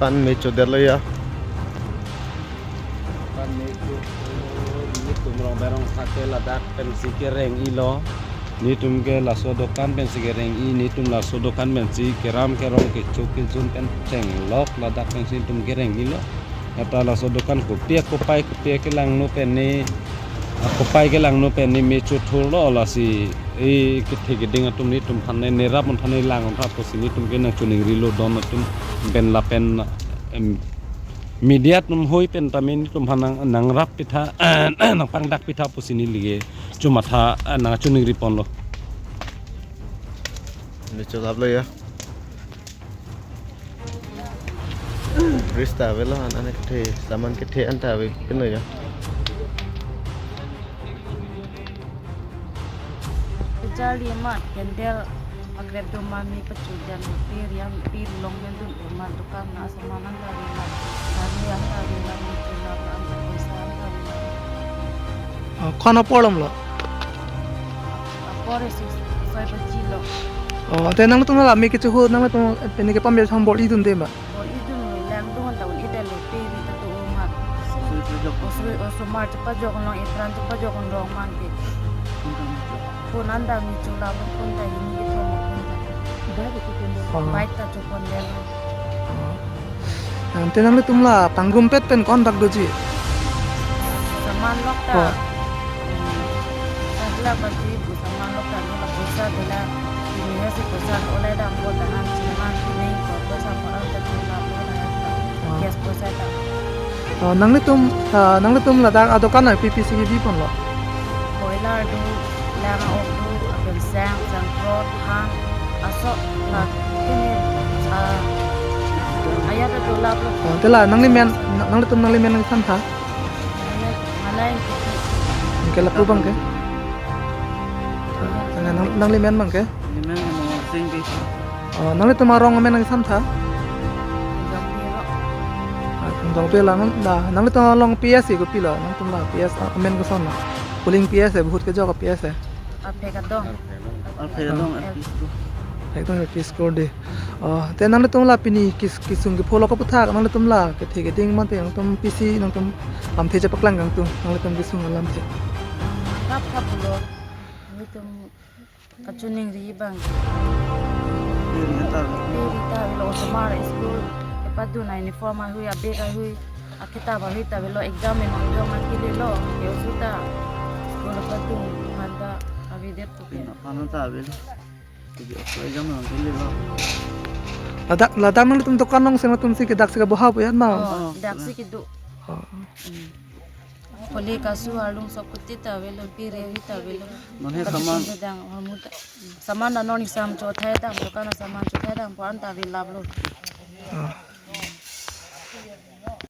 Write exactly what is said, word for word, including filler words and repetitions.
Pan me chodetlo ya. Pan me cho, netum rong berong thak ke ladak pensi kereng-ilo. Netum ke laso dokan pensi kereng-i, netum laso dokan pensi keram kerong kecho kejun pen chenglok ladak pensi netum kereng-ilo. Eta laso dokan kopi akopai, kopi akelangno pen ne, akopai kelangno pen ne me chothurlo, lasi e kethe keding atum netum aphan ne nerap un aphan ne lang un aphan pusi netum ke nangchoningrilo, don atum pen lapen, em, media atum hoi pen tame netum aphan nang, nangrap pitha, nangpangdak pitha pusi neli ke chomatha, eh, nangchoningri ponlo. Ini cholaplo ya. Fridge ta avelo, an ane kethe, saman kethe an ta ave pino ya. Charli amat candle akrep do ma, me pachodet, pe riam pe long pen dun ma, dukan na saman an ta ave la, gari an ta ave la, me chula an ta, poisa an ta ave la. Ah, ko-an apor lom lo? Apor isi soi baji lo. Oh, te nangtum la me kecho ahut nangtum pini kepame thang bor-idunde ma? Bor-idun, langdun ta un-edetlo, pe ri ta do ma. Osomar chepajok long, epran chepajok long man ke. Phone an ta me chula, phone ta hini kethom phone ta. Oh. Bike ta chopondetlo. Oh. Ante nanglitum la pangrumpet pen ko-an bak doji? Saman lok ta. Oh. Hmm. Saklak bak ji pu saman lok ta, nula poisa dela. Ini si poisa olai dam ko ta han chiman, ini ko poisa ko an ta dela ko ta. Oh. Gas poisa ta. Oh, nanglitum, ah, nanglitum ladak adokan na pi pi si kebi ponlo? Boiler do, lang ok do, apen sang, sangkrot, han, aso, la, ini, ah, ayat do laplo. Oh, te la, nanglimen, nanglitum nanglimen nangsamtha? Ayat, malai. Anke lapu abang ke? Nang, nanglimen abang ke? Limen mo sing ke. Oh, nanglitum arong amen nangsamtha? Jong Piro. Ah, Jong Piro la, nang, la, nanglitum along P S si kopilo, nangtum la P S, ah, amen koson la. Polling P S e, vote kejok P S e. Aphe kadong. Aphe kadong, ah. Aphe kadong, P S ko. Aphe kadong, P S ko de. Oh, te nanglitum la pini kis-, kisung kepho lo kaputhak, nanglitum la kethe keding mate, nangtum pisi, nangtum lamthe chepaklang kangtung, nanglitum kisung alamthe. Kap kap lo. Nangtum kachoningri abang. Pe ri ta avelo, osomar school kepadun, uniform ahui, abag ahui, akitap ahui ta avelo, exam enong jong nangkele lo, ke osu ta school kepadun aphan ta avedet pu ke. Pina aphan ta avelo. Exam enong kele lo. Ladak, ladak nanglitum dokan along si nangtumsi kedaksi keboha pu ya ma? Oh, oh, daksi kedo. Oh. Hmm. Kole kasu arlung sop kuti ta avelo, pe ri ahui ta avelo. Mane saman. Kedang hormu ta. Saman ta non exam chothai dam, dokan saman chothai dam, ko-an ta ave laplo. Ah.